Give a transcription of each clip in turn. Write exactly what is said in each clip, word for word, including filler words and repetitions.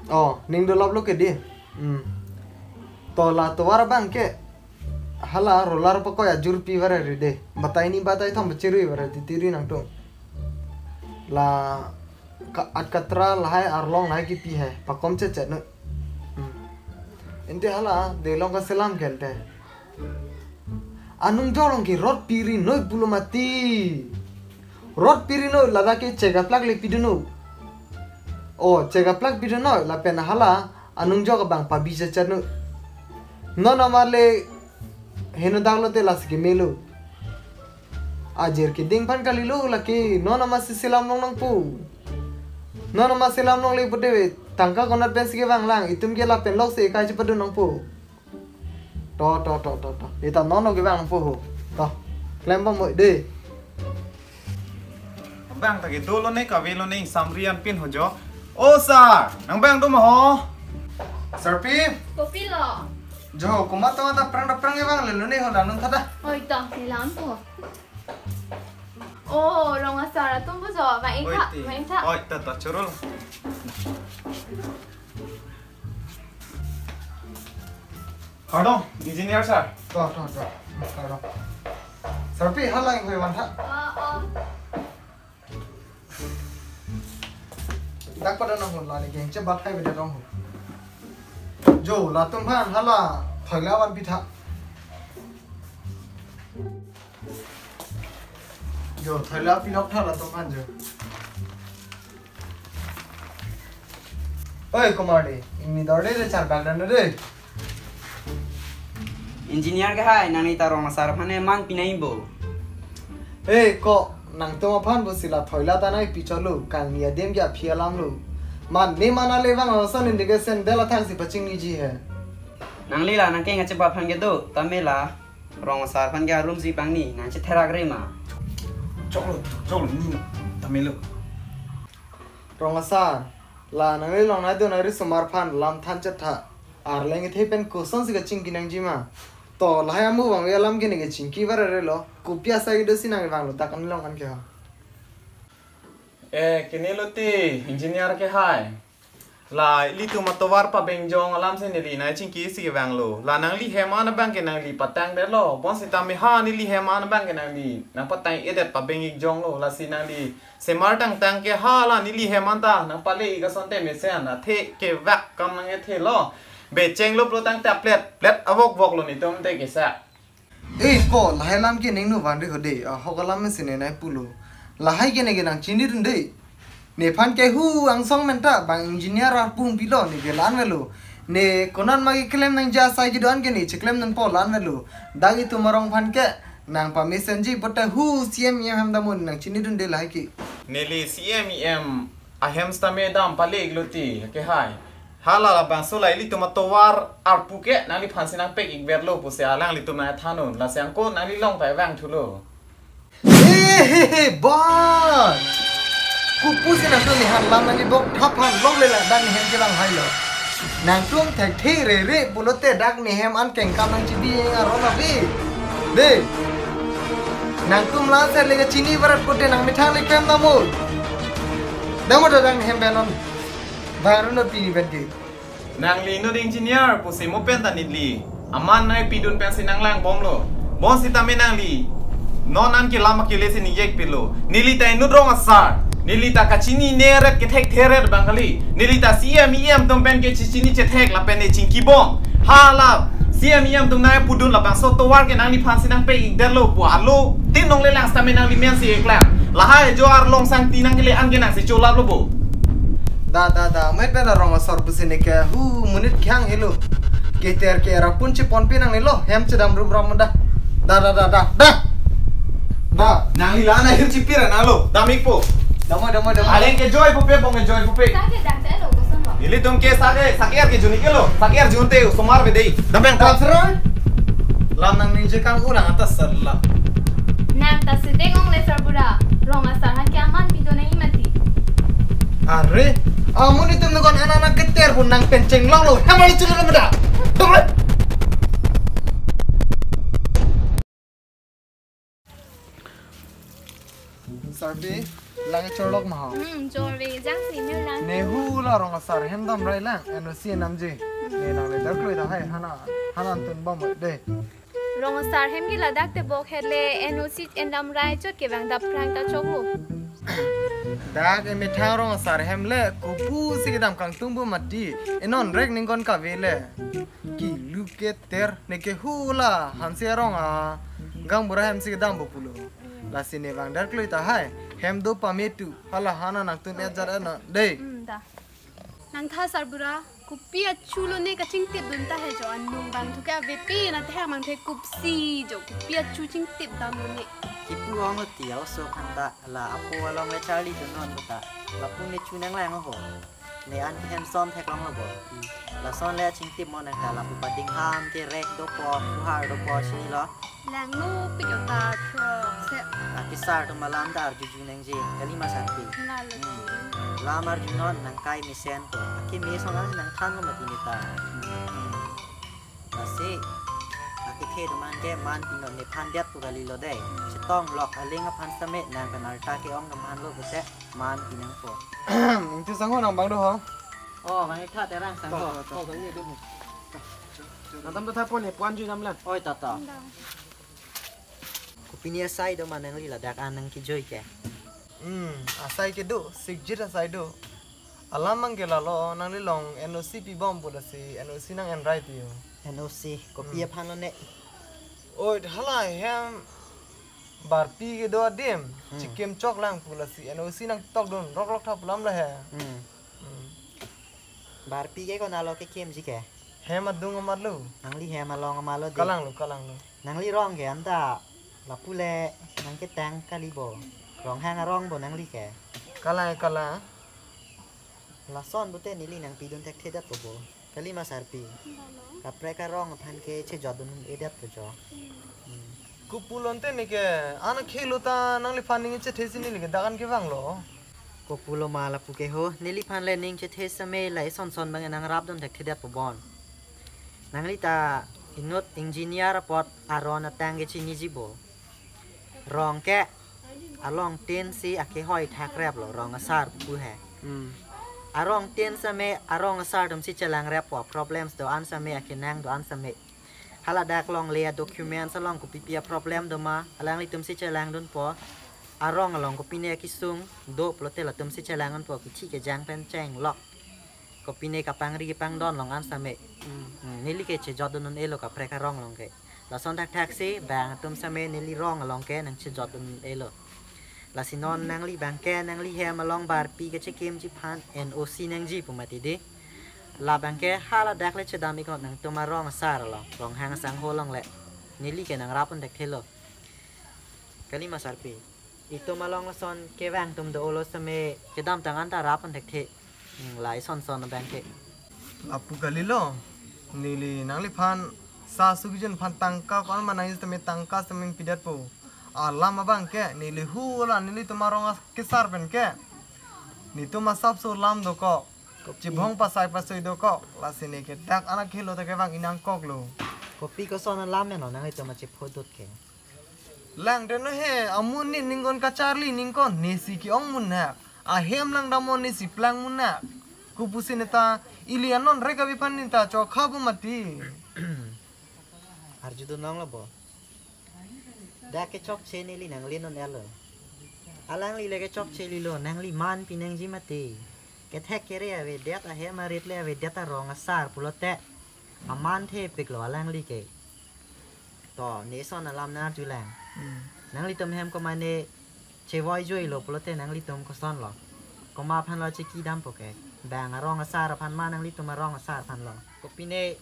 Oh, ning dolaplo ke dei. Hmm. To la tovar abang ke hala roller pakoi ajur pi vare re dei. Batai ni batai thom pachirui vare titiri nangtum. La ka atkatra lahai arlong lahai kipi hai. Pakom chetchet noi. Hmm. Ante hala dei long kaselam ke ante. Anung jolong ke rot piri noi pulo mati. Rot piri noi ladak ke chegaplak le pidun noi. Oh, chegaplak pidun noi lapen hala anung jok abang pabi chachat noi. Non amar le heno daglo te lasi kemelo. Ajir keding aphan kalilo lake non amatsi selam long nangpo. Non amatsi selam longle pute tangka konat pensi kevang lang itum ke lapen lok se kai chepadun nangpo. To, to, to, to, to. Ita nono kevang nangpo ho. To. Klem pamoi dei. Bang ta kedo lone kave lone samri anpin ho jo. O sir, nang bang do ma ho? Sarpi? Kopilo? Jo, komat ta daprang daprang kevang le lone ho nanun thada. Oi to, nilam po. Oh, Rong asar atum po jo, ma Oi, ingtha, ti. Ma ingtha. Oi, ta ta chorol. Pardon, engineer sir. To, to, to. Pardon. Sarpi, hala ingkoi vantha. Oh, oh. Dak pada nang hon la ni keng chebat hai beda dong ho. Jo, latum aphan hala thoila van pitha. Jo, thoila pilok tha latum aphan jo. Oi, Kumar dei, ingni dor dei, char bag dan dei. Engineer ke hai, nangli ta Rong asar aphan ne man pinai bo. Hey, ko, nangtum aphan pusi la thoila ta nai picholo, kangni adim ke aphi alam lo. Man, ne man ale vang ason indication dela thang si pachingniji he. Nangli la nangkeng achepa aphan kedo, tame la Rong asar aphan ke arum si pangni, nang chetherak re ma. Choklo, choklo, ni na, tame lo. Rong asar, la nangli long nai do nai risomar aphan lam than chetha. Arleng kethe pen kosonsi kachingki nangji ma. To lahai amu vangve alam ke ne kechingki vare re lo. Kopi asai kedo si nang vanglo dak an long an ke ha. Eh, kene lo ti, engineer ke hai. La ilitum atovar pabeng jong alam si neli nai chingki si kevang lo. La nangli hem an abang ke nangli patang det lo. Bonsitame ha neli hem an abang ke nangli nang patang edet pabeng ik jong lo. Lasi nangli semar tangtang ke hala neli hem an ta nang pale ik asonte mesen athe kevak kam nang ethe lo. Becheng lo pulo tangte plet plet avok vok lo netum te kesa. Eh ko, lahai lam ke ningno van ri ho dei, ahok alam mesen ne nai pulo. Lahai ke ne ke nang chinidun dei. Nephan ke hu angsong menta bang engineer arpung pilo ne ke la-an velo. Ne konat ma keklem nangji asai kedo-an ke ne cheklem nangpo la-an velo. Dak itum arong aphan ke nang pamesenji pote hu C M E M hem damun nang chinidun dei lahai ke. Neli C M E M ahem sitame dam pale ik lo ti ke hai. Hala labangso la ilitum atovar arpu ke nangliphan si nang pek ik ver lo pusi alanglitum nang thanun. Lasi angko nangli long ta vang thulo. He he he, boss! Kopusi nangtum ne han lam nangli bok thap han longle lang dak ne hem kelang hai lo. Nangtum thekthe rere pulote dak ne hem an kengkam nang chibi aron ave. Dei. Nangtum la ser le kachini varat pote nang methang le klem damul. Damo dak ne hem benon. Baru no pini pen ke. Nangli inut engineer pusi mo pen ta neli aman nai pidun pensi nang lang bomlo. Bonsitame nangli non an ke lam akele si nijek pilo. Neli ta inut Rong asar. Neli ta kachini neret kethek theret bang kali. Neli ta C M E M atum pen ke chini chethek lapen ne chingki bom. Hala C M E M atum nai pudun labangso tovar ke nangliphan si nang pek ik det lo pu alo tin nong le lang sitame nangli men si ik lang. Lahai jo arlong sangti nang kele an ke nang si cholap lo bo. Da, da, da, met pen arong asor pusi ne ke hu monit khyang helo. Keter ke rapun chepon pi nang ne lo, hem chedam rum ram da. Da, da, da, da, da. Da. Nangli la na hir chipira na lo, damik po. Damo, damo, damo. Aleng ke joy pupe, bong ke joy pupe. Sa ke dak te lo, koson lo. Ilitum ke sa ke, sa ke ar ke juni ke lo, sa ke ar junte osomar be dei. Dam beng ta. Kasra? Lam nang ningje kang ulang atas sar la. Nang ta sedeng ong le sarbura, Rong asar han ke aman pido nai mati. Are, amun itum nukon anak-anak keter pun nang pen chenglong lo, hemali chulu lo meda. Tunggu. Sarpi, lang chorlok ma ho. Hmm, chorve, jangsi mir lang. Ne hu la rong asar hem damrai lang, N O C namji. Ne nang le dak lui ta hai hana, hana tun bom de. Rong asar hem ke ladak tebok het le N O C en damrai chot ke bang dap prang ta chok ho. Dak emethang rong asar hem le kopusi kedam kangtung bo mati. Enon rek ningkon kave le. Kilu keter ne ke hu la hanse rong a gang bura hem si kedam bo pulo. Lasi ne bang dak lui ta hai. Hem do pame tu. Hala hana nang tun et jat et non. Dei. Hmm, da. Nang tha sarbura, kopi achu lo ne kachingtip dun ta he jo, anung bang thu ke avepi na te hak mang the kupsi jo, kopi achu chingtip dam lo ne. Kipu ong lo ti a oso khan ta, la apo along le charli dun non ta. Lapu ne chu nang lang ho. Ne an ke hem som theklong lo bo. Lason le chingtip mo nang ta, lapu pading ham ke rek dopo, kuhar dopo chini lo. Langno pik ta throk se. Akesar atum alam ta arjuju nangji, kali ma sarpi. Lalo. Hmm. Lam arju non nang kai mesen ko. Akeme song an nang than lo mati ne ta. Hmm. Lasi akethe atum an ke man pinon nephan det pu kali lo dei. Chetong lok aling aphan same nang kan arta ke-ong kemhan lo bete man pinang po. Ningtu sangho nang bang do ho. Oh, bang itha terang sangho. To, to, to. Oh, bang ini dulu. Nang tam ta tha po ne puan ju nam lan. Oi, tata. Kopine asai do ma nangli ladak an nang kejoi ke? Hmm, asai ke do, sikjit asai do. Alam mang ke lalo, nangli long N O C pi bom pu lasi, N O C nang en rai pi yo. N O C, kopi Hmm. aphan lo ne? Oi, hala hem barpi ke do adim, Hmm. chikim chok lang pu lasi, N O C nang tok dun, rok rok tha pu lam la he. Hmm. Hmm. Barpi ke konat lo kekimji ke? Hem adung amat lo. Nangli hem along amat lo de. Kalang lo, kalang lo. Nangli rong ke anta lapu le nang ketang kali bo. Rong hang arong bo nangli ke. Kalang, kalang. Lason pute neli nang pidun thekthedet po bo. Kali ma sarpi. Kaprek arong aphan ke chejot dun edet po jo. Hmm. Kopulo ante ne ke, ana khelo ta nangliphan ning chethe si neli ke dak an kevang lo. Kopulo ma lapu ke ho, neliphan le ning chethe same la ison son bang nang rap dun thekthedet po bon. Nangli ta inut engineer apot aron atang ke chiniji bo. Rong ke along tin si akehoi thak rep lo, rong asar pu he. Hmm. Arong tin same, arong asar atum si chelang rep po, problems do an same, akenang do an same. Hala dak longle a documents along kopi pi a problem do ma, alanglitum si chelang dun po. Arong along kopine akesung do pulote latum si chelang dun po, kithi kejang pen chenglok. Kopine kapangri pangdon long an same. Hmm. Hmm, neli ke chejot dun un-elo kaprek arong along ke. Lason thakthak si bang atum same neli rong along ke nang chejot dun un-elo. Lasi non nangli bang ke nangli hem along barpi kechekimji aphan N O C nangji pu mati di. La bang ke hala dak le chedam ikot nangtum arong asar along, rong hang asangho along le. Neli ke nang rap un thekthe lo. Kali ma sarpi. Itum along lason kevang atum do-o lo same kedamtang an ta rap un thekthe. Hmm, la ison son abang ke. Lapu kali lo. Neli nangliphan sa sugijun aphan tangka ko-an ma nangji tame tangka same pidet po. Alam abang ke neli hu la nelitum arong akesar pen ke. Netum asapso lam dokok. Kopi? Chibhong pasai pasoi dokok. Lasi ne ke dak anak helo ta kevang inang kok lo. Kopi koson alam meno nanglitum achiphodut ke? Lang deno he, amun ne ningkon kacharli ningkon, ne si ke-ong mun na. Ahem lang damnon ne si plang mun na. Kopusi ne ta, ili anon rek avi aphan ne ta chokha bo mati. Arju dun long lo bo. Dak kechokche neli nang lin un-elo. Alangli le kechokche lilo, nangli man pi nangji mati. Kethek kere avedet, ahem arit le avedet, arong asar pulote aman thepik lo alangli ke. To, ne son alam nang arju lang. Hmm. Nanglitum hem komat ne chevoi joi lo pulote nanglitum koson lo? Komat aphan lo chekidam po ke? Bang arong asar aphan ma nanglitum arong asar aphan lo? Kopine,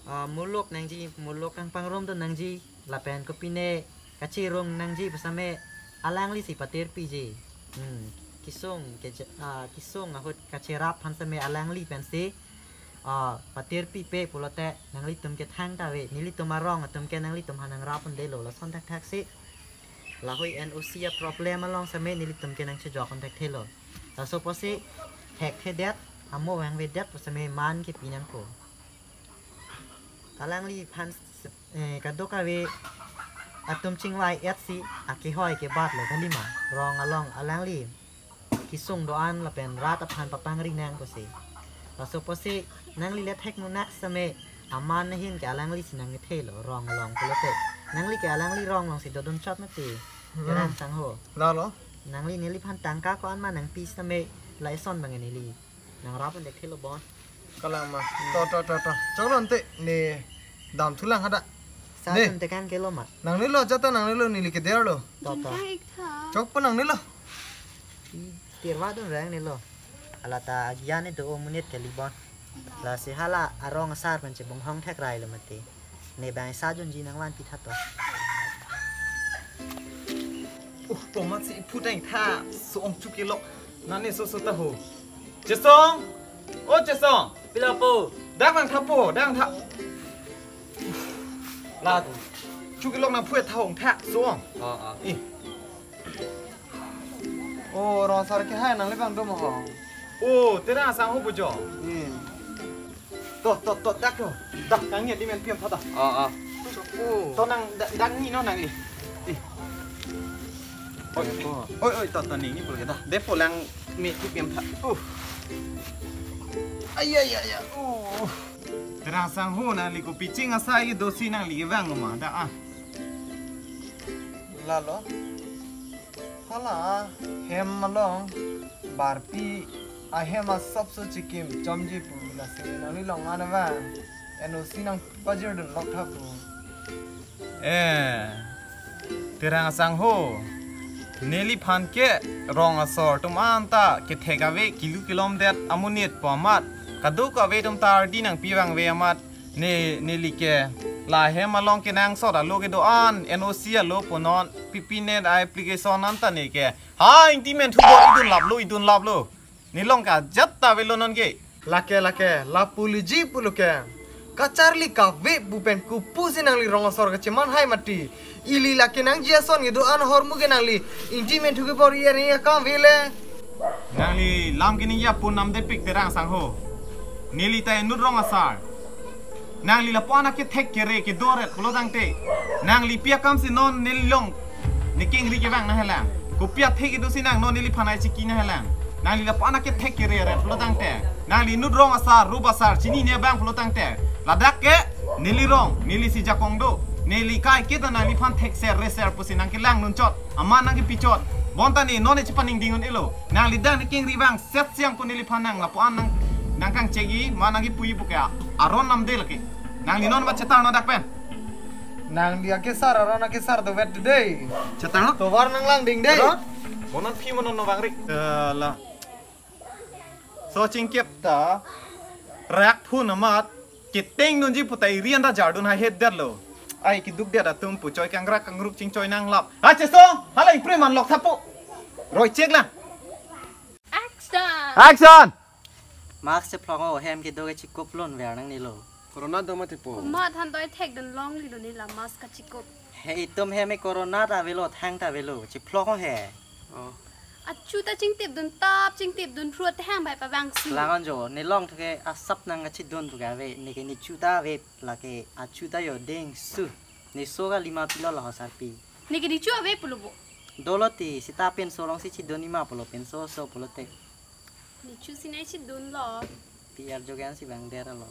ah, muluk nangji, muluk nangpangrum dun nangji, lapen kopine kacherung nangji pu same alangli si patirpiji. Hmm, kesung ke, ah, kesung ahut kacherap aphan same alangli pensi, ah, patirpipe pulote nanglitum ke thangta ave, nelitum arong atum ke nanglitum aphan nang rap un-elo, lason thakthak si. Lahoi N O C a problem along same nelitum ke nang chejok un thekthelo. Laso apotsi thekthedet, amo vangvedet pu same man ke pi nangpo. Alangliphan s-, eh, kadokave Atum chingvai-etsi akehoi kebatlo kalima. Rong along alangli kesung do-an lapen rat aphan papangri nang pusi. Laso pusi nangli le thek munak same aman ahin ke alanglisi nangkethelo rong along pulote. Nangli ke alangli rong alongsi dodun chot mati. Hmm. Terang sangho. Lalo. Nangli neliphan tangka ko-an ma nangpi same la eson bang neli nangrap ande thelo bon. Kalang ma. To, to, to, to. Choklo ante ne damthulang hadak. Sa Ne. Chun tekan kelo ma. Nangnelo jata nangnelo neli kederlo. To, to. Jingkang ik tha. Chokpo nangnelo. I tirwa dun reng nelo. Hala ta agian itu o munit kali bon. Lasi hala arong asar pen chebung hong thek railo mati. Ne bang sa junji nangvanpi tha to. Uh, pomat si iphutang tha, so-ong chukilok. Nane so so ta ho. Chesong! O Chesong! Pila po? Dang nang tha po, dang tha. Ladu. Chukilok nang phu tha hong tha, so-ong. Oh, oh. Ih. O, rong asar ke hai nangli bang do mo ho. O, Terang Sangho bujo. Hmm. To, to, to, dak to. Dak, kang ni di men piam tha ta. Oh, oh. O. To nang da-, dak ni no nangli. Ih. Oi, oi, oi, to, to ni ni pul ke dah. Depo lang mi piam tha. Uh. Ay, ay, ay, ay. Uh. Terang Sangho nangli kopi ching asai dosi nangli vang ma dak ah. Lalo. Hala hem along barpi ahem asapso chikim chomji pu lasi nangli long an vang N O C nangpajir dun lok tha pu. Eh, Terang Sangho, neliphan ke rong asor atum anta kethek ave kilu kilom det amonit pu amat, kadokave atum ta ardi nangpi vangve amat, ne, neli ke la hem along kenangsot alo kedo-an, N O C alo punon, P P net a-application anta ne ke. Ha, Ingti Menthu bor idun laplo, idun laplo. Nelong kajat ta avelo non ke. Lake, lake, lapu liji pulo ke. Kacharli kave pu pen kopusi nangli rong asor kacheman hai mati. Ili lake nangji ason kedo-an ahormu ke nangli Ingti Menthu ke bor i-eri akam avele. Nangli lam keningje apun namdepik Terang Sangho. Neli ta inut rong asar. Nangli lapu-an akethek kere kedo ret pulo tangte, nangli pi akam si non neli long ne kengri kevang nanghelang. Kopi athek kedo si nang non neliphan ai chiki nanghelang. Nangli lapu-an akethek kere ret pulo tangte, nangli inut rong asar, rup asar, chinine abang pulo tangte, ladak ke neli rong, nelisi jakong do, neli kai ke ta nangliphan thekser reser pusi nangkelang dun chot, aman nangkepi chot. Bonta ne non ne chepaningding un-elo. Nangli dak ne kengri vangset siang ko neliphan nang lapu-an nang, nangkangchegi ma nangkepuji pu ke aron namde lake. Nangli non ma chetar no dak pen. Nangli akesar aron akesar dovet today. Chetar no? Tovar nanglangding dei. Chetar no? Mo non phi mo non no vangrik. Eh, la. So chingkep ta rak phun amat keteng dunji pu ta iri anta jardun hai het detlo. Ai keduk det atum pu choi kangrak kangruk chingchoi nanglap. Ha Chesong, hala ipre man lok tha po. Roi chek lang. Action! Action! Mask chephlong o, hem kedo ke chikup lon ver nangnelo. Corona do mati po. Komat han doi thek dun longlelo ne la mask kachikup. He itum hem e corona ta avelo, thang ta avelo, chephlong o he. Oh. Achu ta chingtip dun tap, chingtip dun phruat hang bai pavangsi. Lang-an jo, ne long thuke asap nangkachidun thuke ave, ne ke ne chu ta ave, lake achu ta jo dengsu. Ne so kalima pilo la ho sarpi. Ne ke ne chu ave pulo bo. Dolo ti, sita penso alongsi chidun-i ma pulo, penso so pulote. Ne chu si nai chidunlo. P R Jogen si bang der lo.